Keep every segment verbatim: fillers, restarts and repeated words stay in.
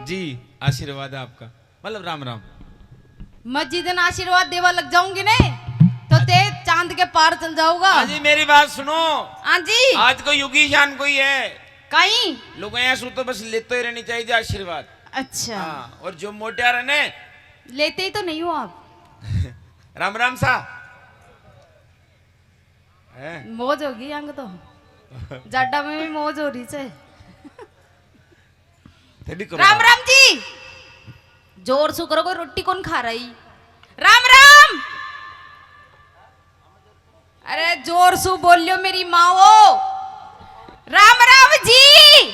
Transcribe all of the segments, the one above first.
जी, आशीर्वाद है आपका, मतलब राम राम। मैं जिस दिन आशीर्वाद देवा लग जाऊंगी ने, तो ते चांद के पार चल जाऊंगा। हाँ जी, मेरी बात सुनो। हाँ जी। आज को युगी शान कोई है। कहीं लुगाइयां सु तो बस लेते ही रहनी चाहिए आशीर्वाद। अच्छा। हाँ, और जो मोटियार है ने, लेते ही तो नहीं हो आप। राम राम सा। हैं? मौज होगी अंग तो। जाडा में भी मौज हो रही छे। थे भी करो राम ना। राम जी। जोर सु करो, कोई रोटी कौन खा रही? राम राम। अरे जोर सु बोलियो मेरी माओ। राम राम जी।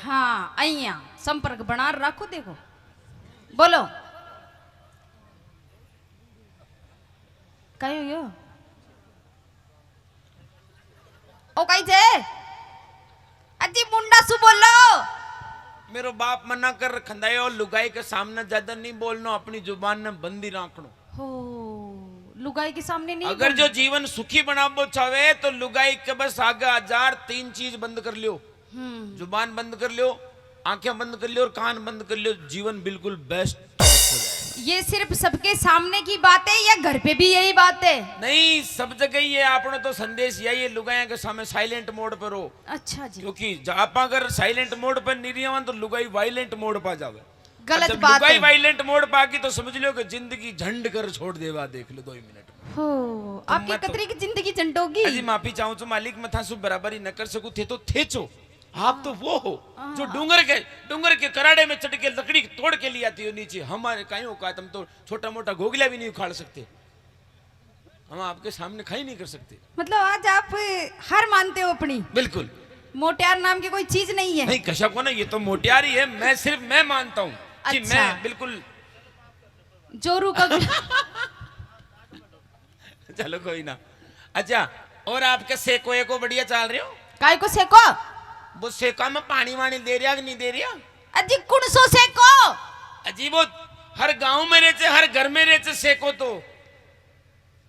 हाँ, अइया संपर्क बना रखो, देखो, बोलो। कई हो यो? ओ कई थे? अजी मुंडा सु बोलो। मेरो बाप मना कर रखंदा है, और लुगाई के सामने ज्यादा नहीं बोलनो, अपनी जुबान ने बंदी राखनो। हो, लुगाई के सामने नहीं अगर बोलनो। जो जीवन सुखी बनाबो चाहे तो लुगाई के बस आगे हजार तीन चीज बंद कर लियो। हम्म। जुबान बंद कर लियो, आंखें बंद कर लियो और कान बंद कर लियो, जीवन बिल्कुल बेस्ट हो जाएगा। ये सिर्फ सबके सामने की बात है या घर पे भी यही बात है? नहीं, सब जगह ये आपने तो संदेश यही है, लुगाइयां के सामने साइलेंट मोड पर रहो। अच्छा जी। क्योंकि ज-, आप अगर साइलेंट मोड पर नहीं रहिए तो लुगाई वायलेंट मोड पर आ जावे। गलत जब बात लुगाई है। वायलेंट मोड पर आ गई तो समझ लो कि जिंदगी झंड कर छोड़ देवा, देख लो दो ही मिनट में। हो, तो आपकी मैं तो कतरी की जिंदगी झंड होगी। अजी माफी चाहूँ छो मालिक, मैं थासु बराबरी न कर सकूँ, थे तो थे छो। आप तो वो हो हाँ। जो डूंगर के, डूंगर के कराड़े में चढ़ के लकड़ी तोड़ के ले आती हो नीचे। हमारे काई औकात, हम तो छोटा मोटा घोगला भी नहीं उखाड़ सकते, हम आपके सामने खाई नहीं कर सकते। मतलब आज आप हार मानते हो अपनी? बिल्कुल। मोटियार नाम की कोई चीज नहीं है। नहीं, कशा को ना, ये तो मोटियार ही है। मैं सिर्फ मैं मानता हूँ कि अच्छा। मैं बिल्कुल जोरू का चलो कोई ना। अच्छा, और आपके सेको एको बढ़िया चाल रहे हो? काय को सेको? वो सेका में पानी वानी दे रहा कि नहीं दे रहा? अजी कुण सो सेको? अजी वो हर गांव में रहते, हर घर में रहते सेको तो।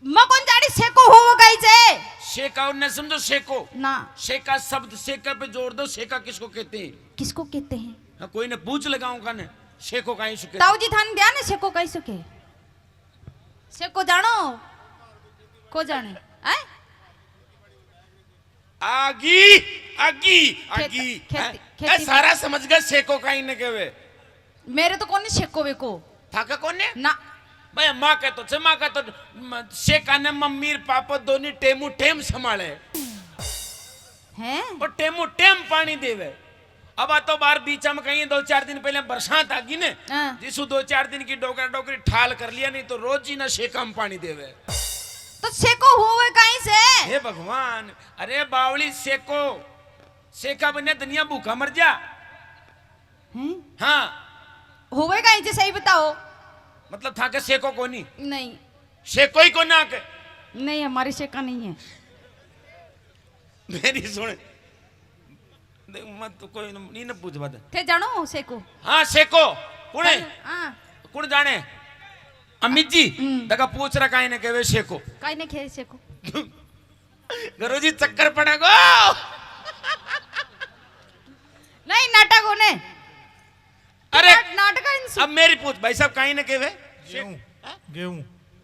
मैं कौन जानी सेको हो वो गाई जे? सेका उन्हें समझो सेको। ना। सेका शब्द सेका पे जोड़ दो, सेका किसको कहते हैं? किसको कहते हैं? हाँ, कोई ने पूछ लगाऊं काने, सेको काई सुके? ताऊ जी थान ध्यान है सेको काई सुके? सेको जानो? को जाने? हैं? आगी, आगी, खेती, आगी। खेती, हैं? खेती ए, सारा समझ गए सेको काई ने कहवे। मेरे तो कोने सेको वेको। थाके कोने? ना। भाई, माँ के तो छे, माँ के तो म-, सेका ने मम्मी और पापा दोनों टेमू टेम संभाले। हैं? और टेमू टेम पानी देवे। अब आ तो बार बीचा में कहीं दो चार दिन पहले बरसात आ गई ने, हाँ। जिसु दो चार दिन की डोकरा डोकरी ठाल कर लिया, नहीं तो रोज ही ना सेका में पानी देवे। तो सेको हुए कहीं से? हे भगवान, अरे बावली सेको, सेका बिना दुनिया भूखा मर जा। हैं? हाँ। होवे कहीं से सही बताओ। मतलब थाके सेको कोनी? नहीं। सेको ही कोना के? नहीं, हमारी सेका नहीं है। मेरी सुन। देख, मत तो कोई न-, नहीं ना पूछ बात। थे जानो सेको? हाँ, सेको। कुण है? हाँ। कुण जाने? अमित जी, हम्म। देखा पूछ रहा काई ने कहवे सेको। काई ने कहे सेको? गुरु जी चक्कर पड़ेगो। नहीं, नाटक होने। अरे, नाट-, नाटक है इनसे। अब मेरी पूछ, भाई साहब, काई ने कहवे? गेहूं। हाँ? गेहूं।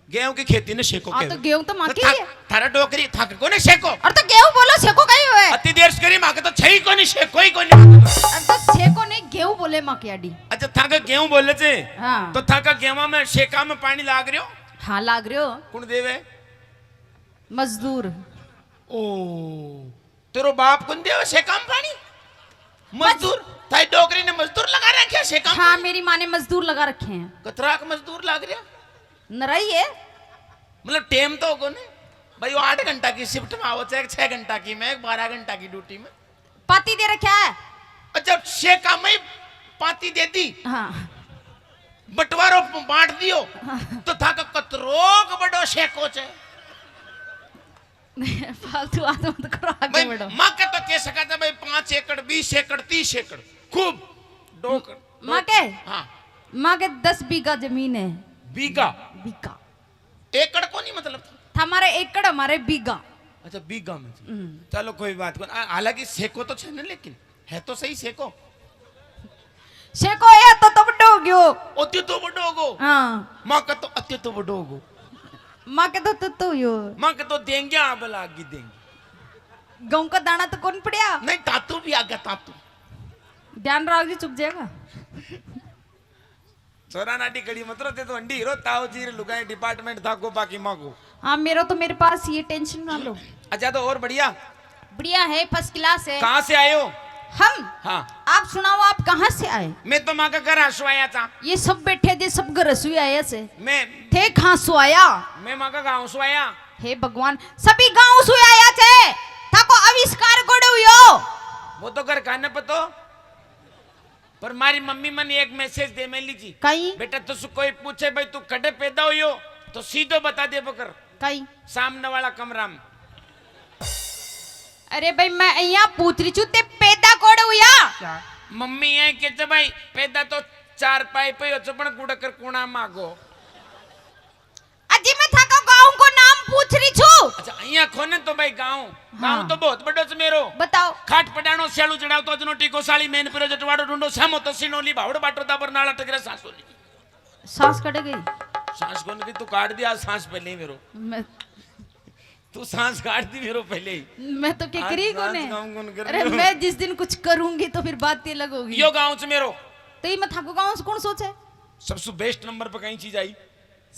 गेहूं की खेती ने सेको हाँ, कहवे। तो गेहूं तो माँ तो की था-, है। थारा डोकरी, थाके कोने सेको? और तो गेहूं बोलो, सेको कहीं हुए? अति देर से करी, माँ के तो छई कोनी, सेको ही कोनी। और तो सेको नहीं, गेहूं बोले माँ की आड़ी। अच्छा, थाके गेहूं बोले थे? हाँ। तो थाका गेहूं में सेका में पानी लाग रह्यो? हाँ, लाग रह्यो। कुण देवे? मजदूर। ओ, तेरो बाप कुण देवे सेका में पानी? मजदूर। थारी डोकरी ने मजदूर लगा रखे हैं सेका में हाँ, पानी? मेरी माँ ने मजदूर लगा रखे हैं। कतराक मजदूर लाग रहा? नराई है। मतलब टेम तो होगो ने भाई, वो आठ घंटा की शिफ्ट में आओ, चाहे छह घंटा की में, बारह घंटा की ड्यूटी में। पाती दे रखा है। अच्छा, सेका में ही पाती दे दी। हाँ। बंटवारो बांट दियो। हाँ। तो थाका कतरोक बड़ो सेको छे। फालतू बात मत करो, आगे भाई, बढ़ो। माँ के तो कह सका था भाई, पाँच एकड़, बीस एकड़, तीस एकड़, खूब डोक, माँ डोक। के? हाँ। माँ के दस बीघा जमीन है। बीघा? बीघा। एकड़ को नहीं मतलब था? था हमारे एकड़, हमारे बीघा। अच्छा, बीघा में था। हम्म। चलो, कोई बात को। आ, हालांकि सेको तो छे ना, लेकिन है तो सही सेको। छे को या तो तो बड़ो हो गयो। अत्यो तो बड़ो हो गो। हाँ। माँ का तो अत्यो तो बड़ो हो गो। माँ के तो तो तो यो। माँ के तो देंगे आबल आगी देंगे। गेहूं का दाना तो कौन पड़या? नहीं, तातू भी आ गया, तातू। ध्यान रख जी, चुप जाएगा। छोरा नाटी कड़ी मत रो, ते तो अंडी हीरो ताऊ जी रे लुगाई डिपार्टमेंट था को बाकी माँ को। हाँ, मेरा तो मेरे पास ये टेंशन ना लो। अच्छा, तो और बढ़िया? बढ़िया है, फर्स्ट क्लास है। कहाँ से आए हो? हम? हाँ। आप सुनाओ, आप कहाँ से आए? मैं तो माँ का घर आंसू आया था। ये सब बैठे थे, सब घर से आया से। मैं थे कहाँ से आया? मैं माँ का गाँव से आया। हे भगवान, सभी गांव से आया थे। थाको आविष्कार कोड़े हुयो? वो तो घर खाने पतो, पर मारी मम्मी मन एक मैसेज दे मेली जी। कई? बेटा, तुझसे कोई पूछे भाई तू कड़े पैदा हुयो, तो सीधो बता दे बकर। कई? सामने वाला कमरा में। अरे भाई, मैं यहाँ पूछ रही छू, ते पैदा कोड़े हुया? मम्मी ये कहते भाई पैदा तो चार पाई पे हो चपन गुड़ कर कोना मागो। अजी, मैं थाका गांव को नाम पूछ रही छू। अच्छा, यहाँ खोने तो भाई गांव, गांव हाँ। तो बहुत बड़ो से मेरो। बताओ। खाट पडानो, स्यालू चढ़ाव तो अजनोटी को साली मेन पिरो जटवाड़ो ढूंढो सामो तो सिनोली भावड़ बाटो दाबर नाला टकरे सासोली। सांस कट गई। सांस कौन की तू काट दिया, सांस पहले ही मेरो। मैं तू सांस काट दी मेरो पहले ही। मैं तो क्या आज करी सांस कोने। काम कौन कर अरे, रही हो? मैं जिस दिन कुछ करूंगी तो फिर बात ही अलग होगी। यो गांव से मेरो। तो ये मैं थाको गांव से कौन सोचे? सबसे बेस्ट नंबर पे कहीं चीज आई।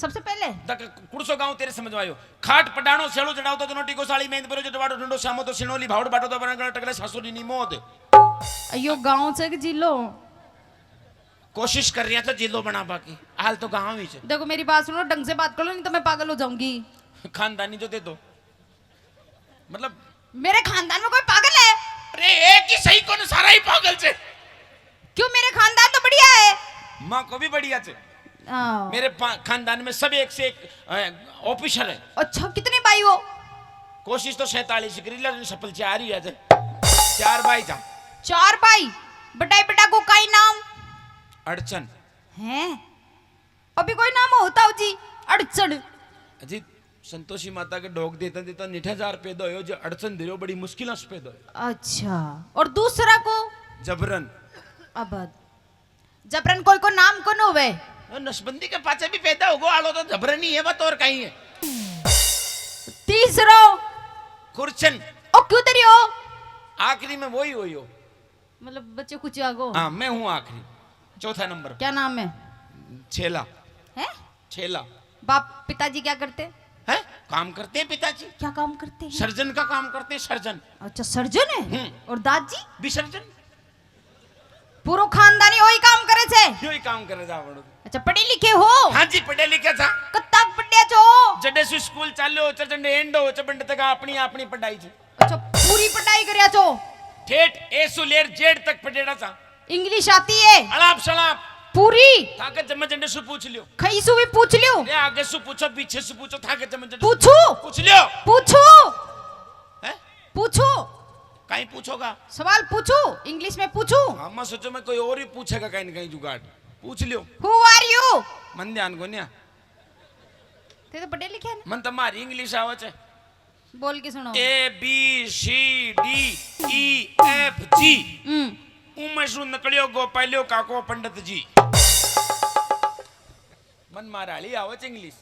सबसे पहले तक कुड़सो गांव तेरे समझ में आयो। खाट पडानो, सेलो चढ़ाओ तो दोनों टीको साली मेंद परो जटवाड़ो ढूंढो श्यामो तो सिनोली भावड़ बाटो तो बरंगल टकले सासुली नी मौत। यो गांव से कि जिलो? कोशिश कर रहा था जिलो बना बाकी। हाल तो गांव ही से। देखो, मेरी बात सुनो, ढंग से बात कर लो, नहीं तो मैं पागल हो जाऊंगी। खानदानी जो दे दो। मतलब मेरे खानदान में कोई पागल है? अरे एक ही सही कौन, सारा ही पागल से। क्यों, मेरे खानदान तो बढ़िया है। माँ को भी बढ़िया से। हाँ। मेरे पा- खानदान में सब एक से एक ऑफिसर है। अच्छा, कितने भाई हो? कोशिश तो सैतालीस करी, लेकिन सफल चार ही है। चार भाई था। चार भाई। बटाई बटा को काई नाम? अड़चन। हैं? अभी कोई नाम होता हो जी? अड़चन। अजी, संतोषी माता के ढोक देता देता निठे हजार पैदा हो जो अड़चन दे रहे हो, बड़ी मुश्किल से पैदा हो। अच्छा, और दूसरा को? जबरन। अब जबरन कोई को नाम कौन होवे? और नसबंदी के पाछे भी पैदा होगो आलो तो जबरन ही है, बात और कहीं है। तीसरो? खुरचन। ओ क्यों तेरी हो? आखिरी में वही हुई हो। मतलब बच्चे कुछ आगो। हाँ, मैं हूँ आखिरी, चौथा नंबर। क्या नाम है? छेला। हैं? छेला। बाप पिताजी क्या करते? है, काम करते हैं पिताजी। क्या काम करते हैं? सर्जन का काम करते हैं, सर्जन। अच्छा, सर्जन है। हम्म। और दादी? विसर्जन। पूरा खानदानी वही काम करे छे। यो ही काम करे जा बड़ो। अच्छा, पढ़े लिखे हो? हाँ जी, पढ़े लिखे था। कब तक पढ़े छो? जडे से स्कूल चालू हो, चंडे एंड हो, चबंड तक अपनी अपनी पढ़ाई थी। अच्छा, पूरी पढ़ाई करया छो? ठेठ ए सु लेर जेड तक पढ़ेड़ा था। इंग्लिश आती है? अलाप सलाप। पूरी? ताकत जम्मे जंडे सु पूछ लियो। खई सु भी पूछ लियो? ले आगे सु पूछो, पीछे सु पूछो, ताकत जम्मे जंडे सु पूछू? पूछ लियो। पूछू? हैं? पूछू? कहीं पूछोगा? सवाल पूछू? इंग्लिश में पूछू? हाँ, मैं सोचो मैं कोई और ही पूछेगा कहीं न कहीं जुगाड़। पूछ लियो। Who are you? मन ध्यान को नहीं। ते तो पढ़े लिखे है ना? मन तो मारी इंग्लिश आवे छे। बोल के सुनाओ। A B C D E F G. Hmm. उमे सु नकलियो गोपालियो काको पंडित जी। मन माराली आवे छे इंग्लिश।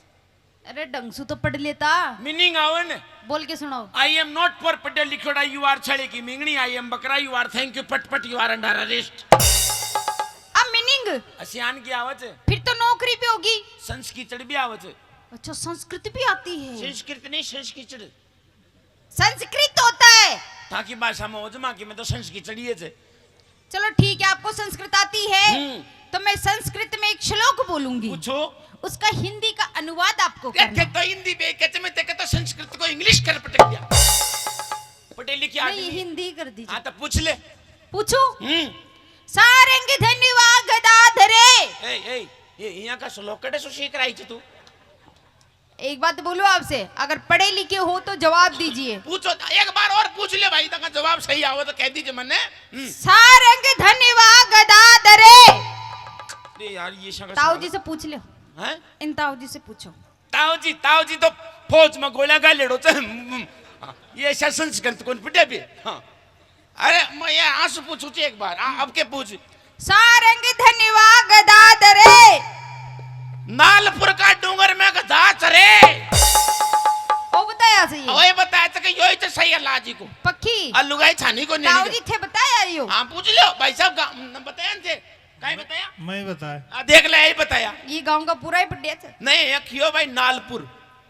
अरे ढंग सु तो पढ़ लेता। मीनिंग आवे ने। बोल के सुनाओ। I am not for पढ़े लिखोड़ा, you are छले की मिंगनी, I am बकरा, you are thank you, पट पट, you are under arrest। अब मीनिंग? असियान की आवे छे। फिर तो नौकरी भी होगी। संस्कीचड़ भी आवे छे। अच्छा, संस्कृत भी आती है? संस्कृत नहीं, संस्कीचड़। संस्कृत होता है। ताकि भाषा में हो जमा की मैं तो संस्कीचड़ ही है छे। चलो ठीक है, आपको संस्कृत आती है हम्म। तो मैं संस्कृत में एक श्लोक बोलूंगी। पूछो। उसका हिंदी का अनुवाद आपको देखे करना। तो हिंदी बेके छे, मैं तेके तो संस्कृत को इंग्लिश कर पटक दिया। पढ़े लिखे नहीं, आदमी। हिंदी कर दीजिए। हाँ तो पूछ ले। पूछू? हम्म। सारंग धनवा गदाधरे। ए ए ये यहाँ का श्लोक कटे सु सीख रही थी तू? एक बात बोलूं आपसे, अगर पढ़े लिखे हो तो जवाब दीजिए। पूछो, एक बार और पूछ ले भाई, तक जवाब सही आवे तो कह दीजिए मन्ने। हम्म। सारंग धनवा गदाधरे। अरे यार, ये शंकर ताऊ शंकर- जी से पूछ लो। हैं? इन ताऊ जी से पूछो। ताऊ जी, ताऊ जी तो फौज में गोलियां खा लेड़ो थे। ये ऐसा संस्कृत कौन पढ़े भी? हाँ। अरे मैं ये आंसू पूछू थी एक बार, आ, अब के पूछ। सारंग धनवा गदा धरे। नालपुर का डूंगर में गधा चरे। ओ बताया सही है। ओए बताया तो कि योही तो सही है लाजी को। पक्की? आ लुगाई छानी को नहीं। ताऊ जी थे बताया यो। हाँ, पूछ लो भाई साहब का, न बताया न थे। काई बताया? मैं बताया। आ, देख ले, यही बताया। ये गांव का पूरा ही पड्या थे। नहीं, एक यो भाई नालपुर।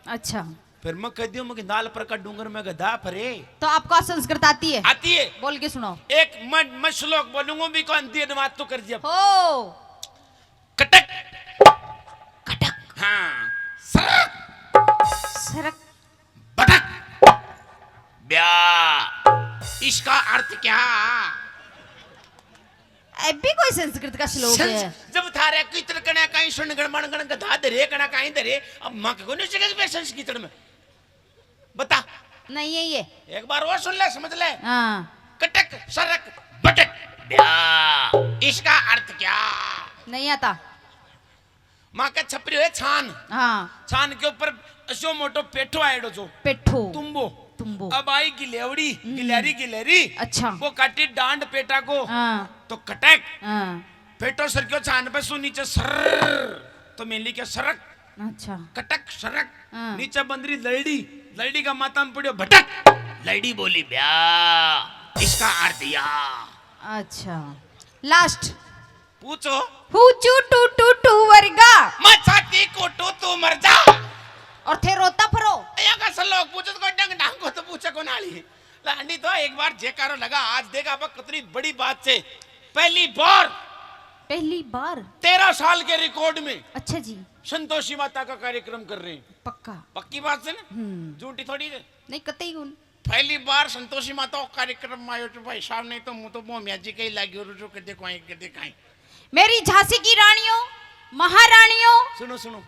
अच्छा। फिर मैं कह दियो, मैं कि नालपुर का डूंगर में गधा फरे। तो आपको संस्कृत आती है? आती है। बोल के सुनाओ। एक मैं, मैं श्लोक बोलूंगा, भी कौन दिए बात तो कर दिया। हो। कटक। कटक। हाँ। सरक। सरक। बटक। ब्या। इसका अर्थ क्या? ये भी कोई संस्कृत का श्लोक संस-, है? जब थारे कीचड़ कणा काई सुनगण मनगण गधा धरे कणा काई धरे, अब मक को नहीं सके संस्कृत में। बता। नहीं है ये। एक बार और सुन ले, समझ ले। हाँ। कटक, सरक, बटक। ब्या, इसका अर्थ क्या? नहीं आता। माँ के छपरी हुए छान। हाँ। छान के ऊपर असो मोटो पेठो आएड़ो जो। पेठो। तुम्बो। तुम्बो। अब आई गिलेवड़ी, हम्म। गिलहरी, गिलहरी। अच्छा। वो काटी डांड पेटा को। हाँ। तो कटक। हाँ। पेटो सरक्यो छान पे सु नीचे सर। तो मेली के सरक। अच्छा। कटक सरक। हाँ। नीचे बंदरी लड़ी, लड़ी का माथा में पड़ियो भटक। लड़ी बोली ब्या, इसका अर्थ या। अच्छा। लास्ट। पूछो। हूचू टू टू टू वर्गा। मैं छाती कूटू तू मर जा। और थे रोता फरो। या का लोग पूछो तो कोई डंग डांग को तो पूछे को नाली। लांडी तो एक बार जेकारो लगा, आज देखा अब कितनी बड़ी बात से। पहली बार पहली बार? तेरह साल के रिकॉर्ड में अच्छा जी। संतोषी माता का कार्यक्रम कर रहे हैं। पक्का? पक्की बात है ना? हम्म। झूठी थोड़ी है। नहीं, कतई कौन। पहली बार संतोषी माता का कार्यक्रम में आयो तो भाई साहब, नहीं तो मुँह तो मोह म्याजी कहीं लागी और जो कदे कोई कदे काई। मेरी झांसी की रानियों, महारानियों। सुनो, सुनो।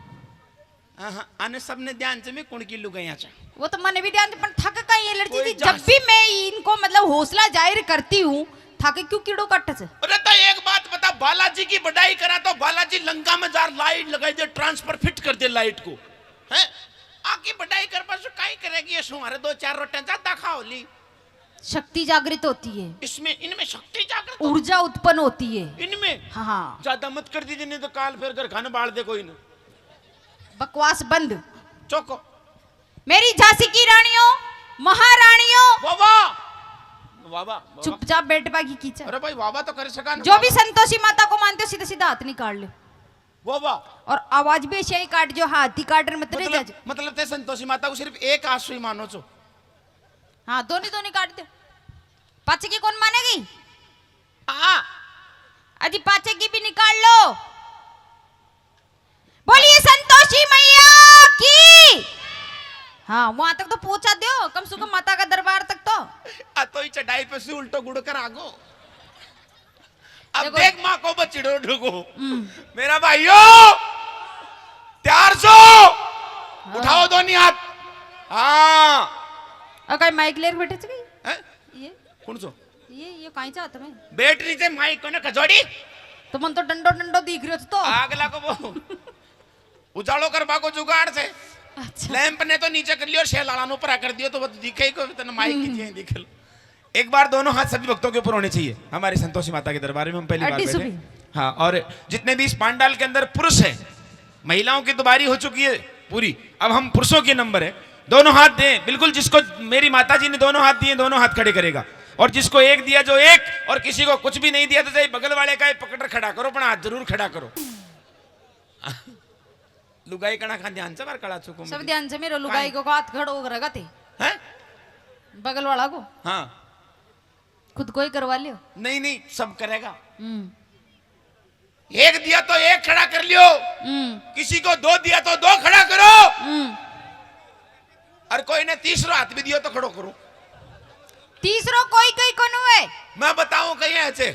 हाँ, हाँ, आने सबने ध्यान से मैं कौन की लुगाइयाँ चा। वो तो मने भी ध्यान से, पर थक का ये लड़की कोई थी, जब झांसी भी मैं इनको मतलब हौसला जाहिर करती हूँ, थाके क्यों कीड़ो काटे से? अरे तो एक बात बता, बालाजी की बड़ाई करा तो बालाजी लंका में जा लाइट लगाई दे, ट्रांसफर फिट कर दे लाइट को, हैं? आकी बड़ाई कर बस काई करेगी ये सुहारे दो चार रोटियां ज्यादा खा ली। शक्ति जागृत होती है। इसमें, इनमें शक्ति जागृत होती ऊर्जा उत्पन्न होती है। इनमें? हाँ, हाँ। ज्यादा मत कर दीजिए, नहीं तो काल फिर घर खाने बाल दे कोई ना। बकवास बंद। चौको। मेरी झांसी की रानियों, महारानियों। वाह, वाह। वाह, वाह, वाह। चुपचाप बैठ बागी कीचड़। अरे भाई, वाह, वाह तो कर सका ना, जो वाह, भी वाह। संतोषी माता को मानते हो, सीधा सीधा हाथ निकाल लो। वाह, वाह। और आवाज भी ऐसे ही काट जो हाथ ही काट रहे, मतलब, मतलब, जा। मतलब ते संतोषी माता को सिर्फ एक आंसू ही मानो छो। हाँ, दोनी दोनी काट दो। पाछे की कौन मानेगी? हाँ। अजी पाछे की भी निकाल लो। बोलिए संतोषी मैया की। हाँ, वहां तक तो पहुंचा दो, कम से कम माता का दरबार तक तो। आ तो ही चढ़ाई पे से उल्टो गुड़ कर आगो। अब देखो। देख माँ को बचड़ो ढुको। हम्म। मेरा भाइयों, तैयार सो? हाँ। उठाओ दोनों हाथ। हाँ। और कहीं माइक लेर बैठे थे कहीं? हैं? ये? कौन सो? ये, ये कहीं चाहते में? बैटरी से माइक को ना खजोड़ी। तो मन तो डंडो डंडो दिख रहे हो तो। आग लागो वो। उजालो करवा को जुगाड़ से। अच्छा। लैंप ने तो नीचे कर लियो, शैल आला ऊपर कर दियो, तो वो दिखे ही को, तने माइक की हम्म। चीजें दिख लो। एक बार दोनों हाथ सभी भक्तों के ऊपर होने चाहिए। हमारी संतोषी माता के दरबार में हम पहली बार अड्डी बैठे। सुबी। हाँ, और जितने भी इस पांडाल के अंदर पुरुष हैं, महिलाओं की तो बारी हो चुकी है पूरी, अब हम पुरुषों के नंबर है। दोनों हाथ दें, बिल्कुल जिसको मेरी माता जी ने दोनों हाथ दिए, दोनों हाथ खड़े करेगा, और जिसको एक दिया जो एक, और किसी को कुछ भी नहीं दिया तो चाहे बगल वाले का ही पकड़ खड़ा करो, अपना हाथ जरूर खड़ा करो। लुगाई कणा खान ध्यान से मार कड़ा चुको सब मुझे। ध्यान से मेरो लुगाई काई? को हाथ खड़ो करेगा ते। हैं? बगल वाला को। हाँ। खुद को ही करवा लियो। नहीं, नहीं, सब करेगा। हम्म। एक दिया तो एक खड़ा कर लियो। हम्म। किसी को दो दिया तो दो खड़ा करो। हम्म। और कोई ने तीसरो हाथ भी दियो तो खड़ो करो। तीसरो कोई कोई कोनु है। मैं बताऊं कहीं ऐसे,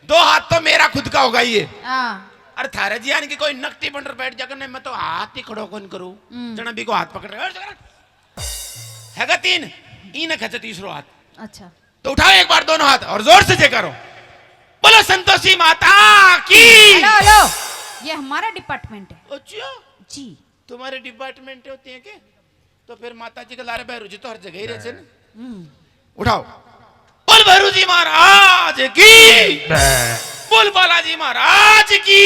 दो हाथ तो मेरा खुद का होगा ये। हाँ। और थारे जियान की कोई नकटी बंडर बैठ जाकर, नहीं, मैं तो हाथ ही खड़ो कौन करूं। हम्म। जना भी को हाथ पकड़ रहे, हैगा तीन, इन्हें खचे तीसरो हाथ। अच्छा। तो उठाओ एक बार दोनों हाथ और जोर से जयकारो। बोलो संतोषी माता की। हेलो, हेलो, ये हमारा डिपार्टमेंट है। अच्छा। जी। तुम्हारे डिपार्टमेंट होते हैं क्या? तो फिर माता जी के लारे भैरू जी तो हर जगह ही रहते हैं ना। हम्म। उठाओ। बोल भैरू जी महाराज की। बोल बालाजी महाराज की।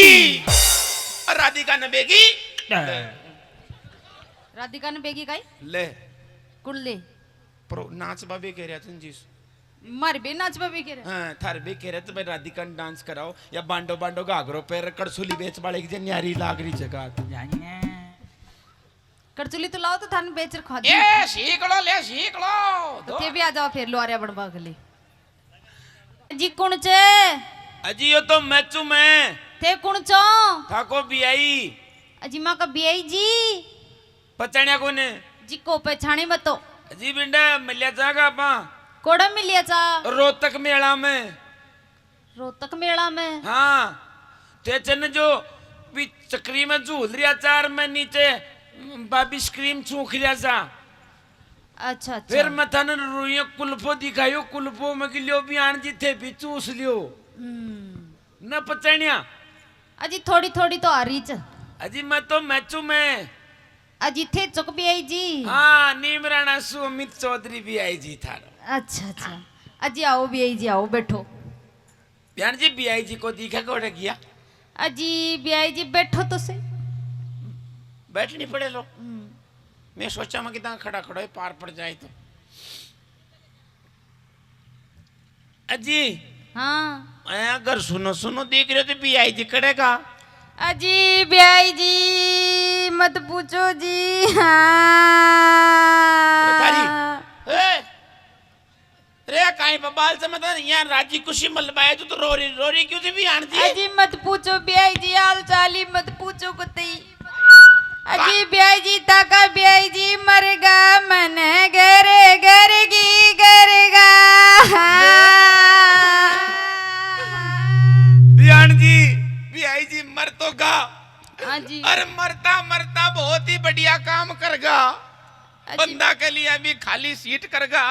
और राधिका ने बेगी। राधिका ने बेगी काई? ले। कुण ले? प्रो नाच बाबे कह रहा तुम जी। मार बे नाच बाबे कह रहा। हाँ, थार बे कह रहा तो भाई राधिका ने डांस कराओ या बांडो बांडो घाघरो पैर कड़सुली बेच वाले की जे न्यारी लाग रही जगह। कड़सुली तो लाओ तो थाने बेच रखा दी। ए सीख लो, ले सीख लो। तो थे भी आ जाओ फिर लोहारिया बनवा के ले। जी कुण चे? अजी यो तो मैचू मैं। थे कुण चो? थाको बियाई। अजी माँ का बियाई जी। पहचानिया कोने? जी को पहचाने मत तो। अजी बिंडा मिलिया जागा आपा। कोड़ा मिलिया जा? रोहतक मेला में। रोहतक मेला में? हाँ। ते चन जो भी चक्री में झूल रिया चार में नीचे बाबी स्क्रीम छूख रिया जा। अच्छा, अच्छा। फिर मैं थाने रुइयो कुल्फो दिखायो, कुल्फो में गिल्यो बियान जी थे भी चूस लियो। हम्म। न पचनिया। अजी थोड़ी थोड़ी तो आ रही च। अजी मैं तो मैचू में। अजी थे चुक भी आई जी। हाँ, नीम राणा सु अमित चौधरी भी आई जी थारो। अच्छा, अच्छा। अजी आओ भी आई जी, आओ बैठो। बियान जी, बियाई जी को दिखा कोड़े गया? अजी बियाई जी बैठो तो से। बैठनी पड़े लो। हम्म। मैं सोचा मैं कितना खड़ा खड़ा ही पार पड़ जाए तो। अजी। हाँ। मैं अगर सुनो सुनो देख रहे तो बियाई जी कड़ेगा। अजी बियाई जी मत पूछो जी। हाँ। अरे थारी, ए, रे काई बबाल से मत यहाँ राजी खुशी मलबाए तू तो रोरी रोरी क्यों थी बियान जी? अजी मत पूछो बियाई जी, हाल चाल ही मत पूछो कतई। अजी बियाई जी ताका बियाई जी मरगा मन घर घर की करगा। बियान जी, बियाई जी मर तो गा। हाँ जी। अरे मरता मरता बहुत ही बढ़िया काम करगा। अजी। बंदा के लिए भी खाली सीट करगा।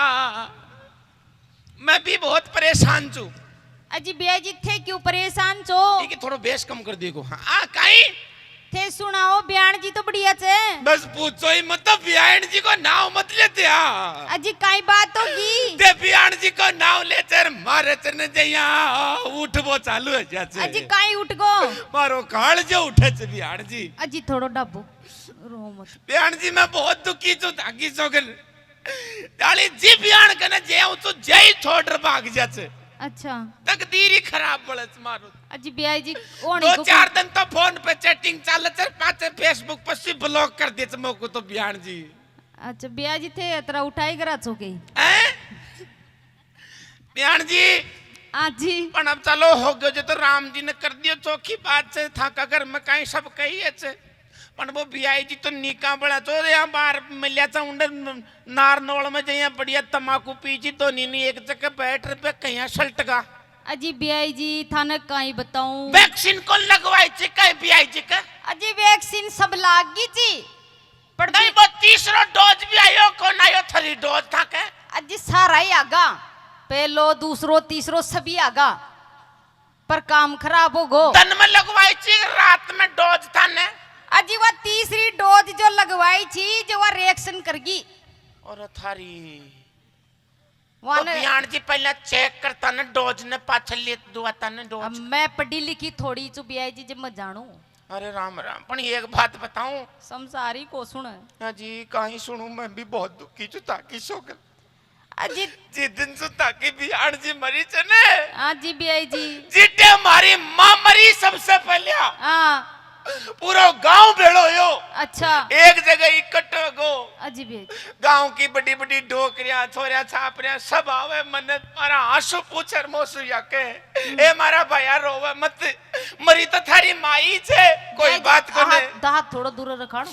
मैं भी बहुत परेशान छू। अजी बियाई जी थे क्यों परेशान छो? ठीक है, थोड़ा बेस कम कर देखो। हाँ, आ, काई? थे सुनाओ, बियान जी तो बढ़िया छे। बस पूछो ही मत, तो बियान जी को नाम मत लेते आ। अजी काई बात होगी? ते बियान जी को नाम ले चर मारे चरने जइया उठ वो चालू हो जाते। अजी काई उठ गो? मारो काल जो उठे छे बियान जी। अजी थोड़ो डबो रो मत। बियान जी मैं बहुत दुखी छू, थाकी सोगन। डाली जी बियान कने जे हूँ तो जय छोड़ भाग जा छे। अच्छा। तकदीर ही खराब बड़े मारो। अजी बियाई जी, ओ दो नहीं को चार दिन तो फोन पे चैटिंग चल चल, पाछे फेसबुक पर सी ब्लॉक कर दे छे मोको तो बियान जी। अच्छा, बियाई जी थे इतना उठाई करा छो के? हैं? बियान जी। हाँ जी। पण अब चलो हो गयो जो तो राम जी ने कर दियो चोखी बात छे, थाका घर में काई सब कही है छे। पण वो बियाई जी तो नीका बड़ा चो यहाँ बाहर मिलिया था उंडे नारनौल में जइया बढ़िया तमाकू पी जी तो नी नी एक जगह बैठ रुपये कहीं सल्ट गा। अजी बियाई जी थाने काई बताऊं। वैक्सीन को लगवाई थी कहीं बियाई जी का? अजी वैक्सीन सब लाग गई थी। पर नहीं भी वो तीसरो डोज भी आयो कौन आयो थरी डोज था के? अजी सारा ही आगा। पहलो दूसरो तीसरो सभी आगा। पर काम खराब हो गो। दिन में लगवाई थी रात में डोज थाने? अजी वो तीसरी डोज जो लगवाई थी जो वो रिएक्शन कर गई। और थारी तो वाने बियान जी पहले चेक करता ने डोज ने पाछल ले दुआता ने डोज। अब मैं पढ़ी लिखी थोड़ी चुबिया जी जब मैं जानू। अरे राम राम, पण एक बात बताऊं। संसारी को सुन। हाँ जी, कहीं सुनू, मैं भी बहुत दुखी चुता की सोगन। अजी। जिस दिन सुता की बियान जी मरी छे ने। हाँ जी बियाई जी। जिटे मारी माँ मरी सबसे पहले। हाँ। पूरो गांव भेळो होयो। अच्छा। एक जगह इकट्ठो हो गो। अजी बियाई जी। गांव की बड़ी बड़ी डोकरियां, छोरियां, छापरियां सब आवे, मन्ने मारा आंसू पूछे मोसू या के, ए मारा भाया रोवे मत, मरी तो थारी माई छे, कोई बात कोने। हाथ थोड़ा दूर रखाणो।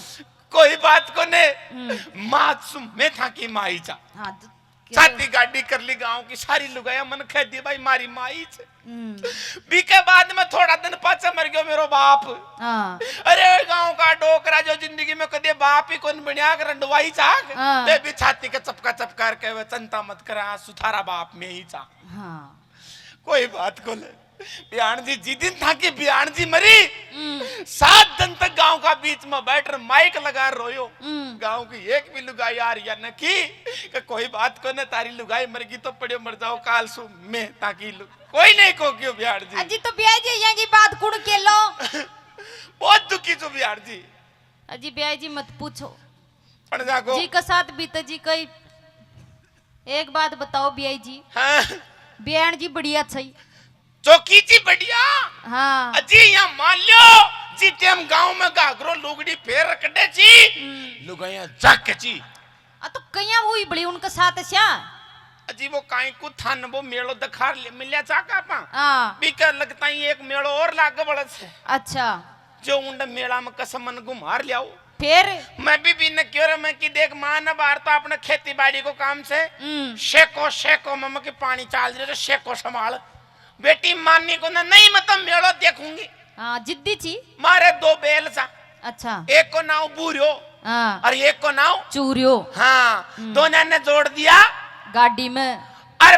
कोई बात कोने। हम्म। माँ सु मैं थाकी माई जा। हाँ, तो क्या छाती गाड़ी कर ली गांव की सारी लुगाया मन कह दी भाई मारी माई छे। हम्म। बीके बाद में थोड़ा दिन पाछे मर गयो मेरो बाप। हाँ। अरे गांव का डोकरा जो जिंदगी में कदे बाप ही कौन बनिया कर रंडवाई चाक। हाँ। ते भी छाती के चपका चपका के वे चिंता मत करा सुथारा बाप में ही चाक। हाँ। कोई बात कोने। बिहान जी, जिस दिन थाकी बिहान जी मरी, हम्म। सात दिन तक गांव का बीच में बैठ कर माइक लगा रोयो। हम्म। गांव की एक भी लुगाई आ रही है न की कि कोई बात को न, तारी लुगाई मर गई तो पड़ियो मर जाओ, काल सु मैं ताकि लु-, कोई नहीं को क्यों बिहान जी। अजी तो बिहान जी, यहाँ की बात कुण के लो? बहुत दुखी छो बिहान जी। अजी बिहान जी मत पूछो। पण जाको जी का साथ बीते जी कई। एक बात बताओ बिहान जी। हाँ। बिहान जी बढ़िया छई। चौकी जी बढ़िया। हाँ। अजी यहाँ मान लो, जी टाइम गांव में घाघरो लुगड़ी फेर रखने जी, हम्म। लुगाइयां जाके जी। आ तो कईया वो ही बड़ी उनके साथ स्या। अजी वो काई को थान वो मेलो दखार ले-, मिल्या चा का आपा? हाँ। बीकर लगता ही एक मेलो और लाग बड़स है। अच्छा। जो उंड मेला में कसम मन घुमार लियाओ। फिर? मैं भी बीने क्यों रे, मैं की देख माँ न बाहर तो अपने खेती बाड़ी को काम से। हम्म। शेको, शेको, मम्मा की पानी चाल रही तो शेको संभाल। बेटी मानी को ना, नहीं मैं तो मेलो देखूंगी। हाँ, जिद्दी थी। मारे दो बैल सा। अच्छा। एक को नाव बूरियो। हाँ। और एक को नाव चूरियो। हाँ, हम्म। दोनों ने जोड़ दिया। गाड़ी में। और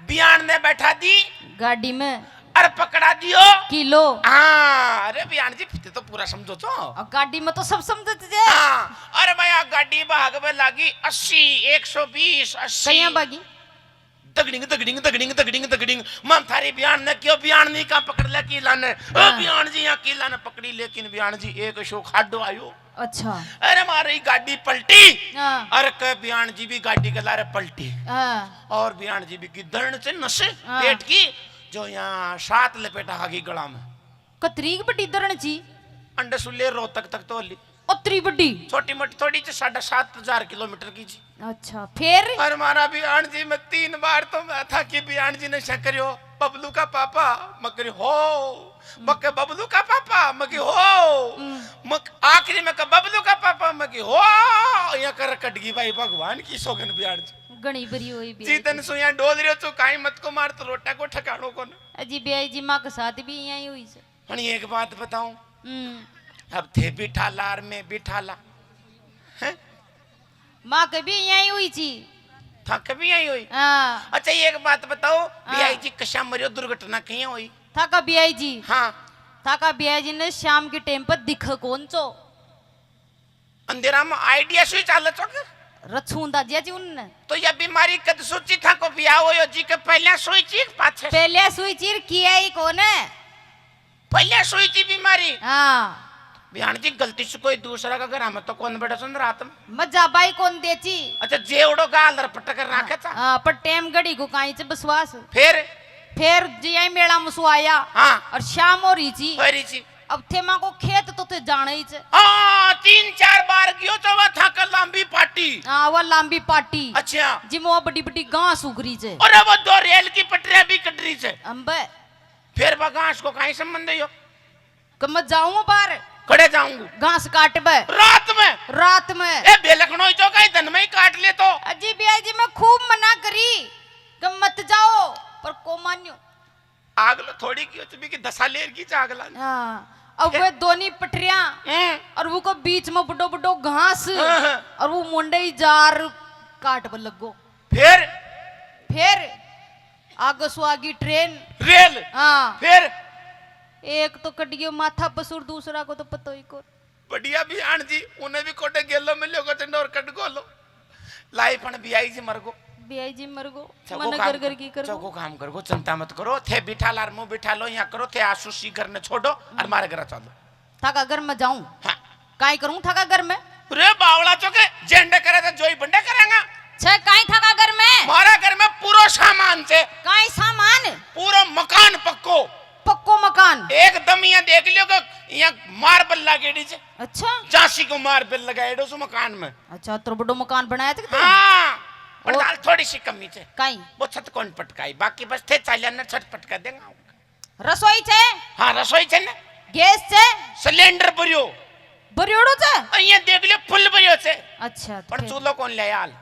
बियान ने बैठा दी। गाड़ी में। और पकड़ा दियो। किलो। हाँ, अरे बियान जी, फिर तो पूरा समझो तो। और गाड़ी में तो सब समझते थे। हाँ, अरे भाई, आ गाड़ी भाग में लागी अस्सी, एक सौ बीस, अस्सी। कईया भागी? दगड़िंग, दगड़िंग, दगड़िंग, दगड़िंग, दगड़िंग। मम थारी बियान ने क्यों बियान नहीं का पकड़ ले किला ने? ओ हाँ। बियान जी यहाँ किला ने पकड़ी, लेकिन बियान जी एक शो खाडो आयो। अच्छा। अरे मारी गाड़ी पलटी। हाँ। अरे के बियान जी भी गाड़ी के लारे पलटी। हाँ। और बियान जी भी की दरण से नस हाँ। पेट की जो यहाँ सात लपेटा आ गई गला में। कतरीक बड़ी दरण जी। अंडे सुले रोहतक तक तो ली। अतरी बड़ी? छोटी मोटी थोड़ी जी, साढ़े सात हजार किलोमीटर की जी। अच्छा, फिर? और मारा बियान जी में तीन बार तो मैं था कि बियान जी ने शक करियो, बबलू का पापा, मैं करी हो, मके बबलू का पापा, मके हो, हम्म। मक आखिरी में का बबलू का पापा, मके हो, या कर कटगी भाई भगवान की सोगन बियान जी। घणी बरी हुई भी जी है। तन सुइया डोल रहे हो तो काई मत को मार तो रोटा को ठिकाणो को ना। अजी ब्याई जी माँ के साथ भी यही हुई से। हनी एक बात बताऊं, हम्म। अब थे बिठाला और मैं बिठाला, हैं? माँ के भी यही हुई थी। था के भी यही हुई? हाँ। अच्छा, एक बात बताओ, हाँ। ब्याई जी कशा मरियो, दुर्घटना कहीं हुई? था का ब्याई जी? हाँ। था का ब्याई जी ने शाम के टाइम पर दिख कौन चो? अंधेरा में आइडिया से ही चाल चो के? रछूंदा जिया जी उनने। तो या बीमारी कद सोची था को ब्याह हो जी के पहले सोई चीज पाछे? पहले सोई चीज किया ही कोने। पहले सोई थी बीमारी? हाँ। बिहान जी गलती से कोई दूसरा का घर में तो कौन बैठा सुन रात में? मजा बाई कौन देची? अच्छा, जेवड़ो गाल दर पटक कर रखे था? हाँ, पर टेम घड़ी को काई च बसवास। फिर? फिर जिया ही मेला में सु आया। हाँ। और शाम हो रही थी। हो रही थी। अब थे माँ को खेत तो थे जाना ही च। हाँ, तीन चार बार गयो तो वह था कर लांबी पार्टी। हाँ, वह लांबी पार्टी। अच्छा। जिम वो बड़ी बड़ी घास उग रही च। और वो दो रेल की पटरियां भी कट रही च। अम्बे। फिर वह घास को काई संबंध है यो? कि मैं जाऊं बाहर। कड़े जाऊंगू? घास काट बे। रात में? रात में। ए, बेलकनो ही तो कहीं दिन में ही काट ले तो। अजी ब्याई जी मैं खूब मना करी कि मत जाओ, पर को मान्यो। आग लो थोड़ी की हो, चुपी की दशा लेर की जाग ला। हाँ, अब वे दोनी पटरियां हम्म। और वो को बीच में बड़ो बड़ो घास हाँ, हाँ। और वो मुंडे ही जार काट पर लगो। फिर? फिर आगे सु आगी ट्रेन। रेल? हाँ। फिर? एक तो कट गयो माथा पसूर, दूसरा को तो पतो ही को। बढ़िया बिहान जी, उन्हें भी कोटे गेलो मिलो को चंडोर कट गोलो। लाई पण ब्याई जी मरगो। ब्याई जी मरगो। चौको मन काम घर घर कर, की करगो। चौको काम करगो, चिंता मत करो। थे बिठा लार मुंह बिठा लो, यहाँ करो, थे आसू सी घर ने छोड़ो और मारे घर चलो। थाका घर में जाऊं? हाँ। काई करूं थाका घर में? रे बावला चौके, जेंडे करे तो जोई बंडे करेंगा। छे काई थाका घर में? मारा घर में पूरो सामान छे। काई सामान? पूरो मकान पक्को। पक्को मकान? एकदम यहाँ देख लियो कि यहाँ मार्बल लागेड़ी छे। अच्छा। झांसी को मार्बल लगाएड़ो सो मकान में। अच्छा, तो बड़ो मकान बनाया था कि तुम? हाँ। पर ओ। दाल थोड़ी सी कमी छे। काई? वो छत कौन पटकाई, बाकी बस थे चालिया ने छत पटका देंगा। रसोई छे? हाँ, रसोई छे ने। गैस छे? सिलेंडर भरियो। भरियोड़ो छे? अइया देख लियो, फुल भरियो छे। अच्छा, तो पर फिर? चूल्हो कौन ले आल?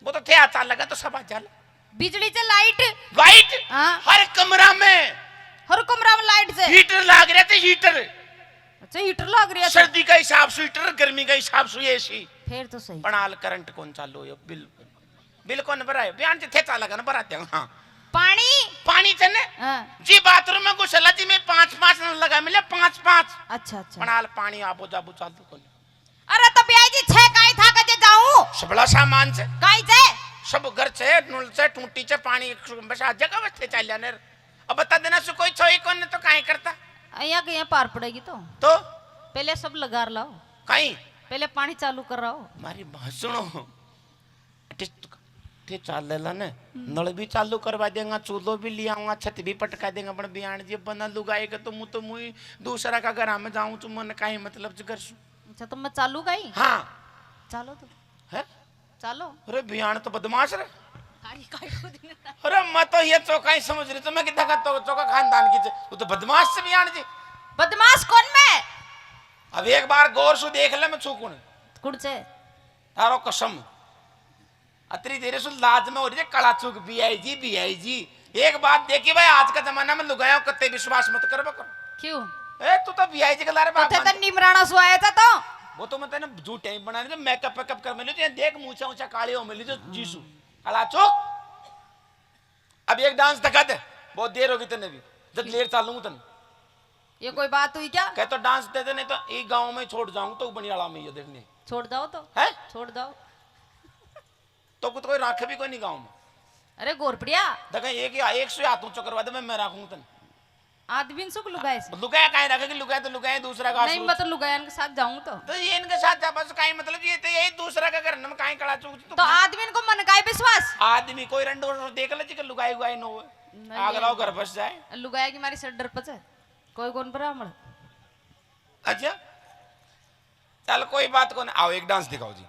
वो तो थे आता लगा तो सब आ जाल। बिजली छे, लाइट? लाइट? हाँ। हर कमरा में। हर कमरा में लाइट छे? हीटर लाग रहे थे, हीटर। अच्छा, हीटर लाग रहे थे? सर्दी का हिसाब से हीटर, गर्मी का हिसाब से एसी। फिर तो सही। पण हाल करंट कौन चालू हो, बिल, बिल कौन भराए? बयान थे चाला ना भराते हैं, हाँ। पानी? पानी चने? हाँ। जी बाथरूम में घुसला जी, मैं पांच पांच नल लगा मिले, पांच पांच। अच्छा अच्छा। पण हाल पानी आबो जाबो चालू कोनी। अरे तो ब्याई जी, छह काई था कजे जाऊं? सबला सामान से, काई जे? सब घर से, नल से, टूटी से पानी बस आ जगह बस थे चल जाने। अब बता देना सु कोई छोई कौन तो काई करता। अया के यहाँ पार पड़ेगी तो। तो पहले सब लगा लाओ। काई पहले पानी चालू कर रहा हो। मारी बात सुनो, थे चाल ले लाने, नल भी चालू करवा देंगा, चूल्हो भी ले आऊंगा, छत भी पटका देंगा, पण बियान जी बना लुगाए के तो मुँह तो मुँह दूसरा का घर में जाऊं तो मन काई मतलब जो कर सु। अच्छा तो मैं चालू गई। हाँ। चालो तो। है। चालो। अरे बियान तो बदमाश रे। काई काई को दिन। अरे मैं तो ये चौका ही समझ रही तो मैं कितना का तो चौका खानदान की चे-, वो तो बदमाश से बियान जी। बदमाश कौन मैं? अब एक बार गौर से देख ले मैं छू कुण। कुण से? तारो कसम। अतरी देर से लाज में हो रही है कला चूक बियाई जी बियाई जी। एक बात देखी भाई, आज का जमाना में लुगाया कत्ते विश्वास मत कर बकर। क्यों? ए तू तो बियाई जी के लारे तो बात थे मान तो दे। निमराना सु आया था तो। वो तो मैं तेने झूठे ही बना रही, मेकअप वेकअप कर मिली तो देख मूछा ऊंचा काले हो मिली जो जीसू। कला चूक। अब एक डांस दिखा दे, बहुत देर होगी तने भी, जब लेर चालूंगा तने। ये कोई बात हुई क्या? कह तो डांस दे दे, नहीं तो ये गांव में छोड़ जाऊंगा तो बनियाला में ये देखने। छोड़ दो तो। है? छोड़ दो। तो कुछ कोई राखे भी कोई नहीं गांव में। अरे गोरपड़िया। देखा एक ही एक सौ हाथ ऊंचा करवा दे, मैं मैं रखूंगा तने। आदमी सुख लुगाए से। लुगाया काहे रखे कि लुगाया तो लुगाया दूसरा का नहीं आंसू। मैं तो लुगायन के साथ जाऊं तो। तो ये इनके साथ जा बस काई मतलब, ये तो यही दूसरा का घर में काई कला चूक जी तू। तो आदमी को मन का ही विश्वास। आदमी कोई रंडो रंडो देख ले जी कि लुगाई उगाई नो है। नहीं, आग नहीं। लाओ घर बस जाए। लुगाया की मारी सर डर पचे। कोई कौन ब्राह्मण। अच्छा चल कोई बात को नहीं, आओ एक डांस दिखाओ जी।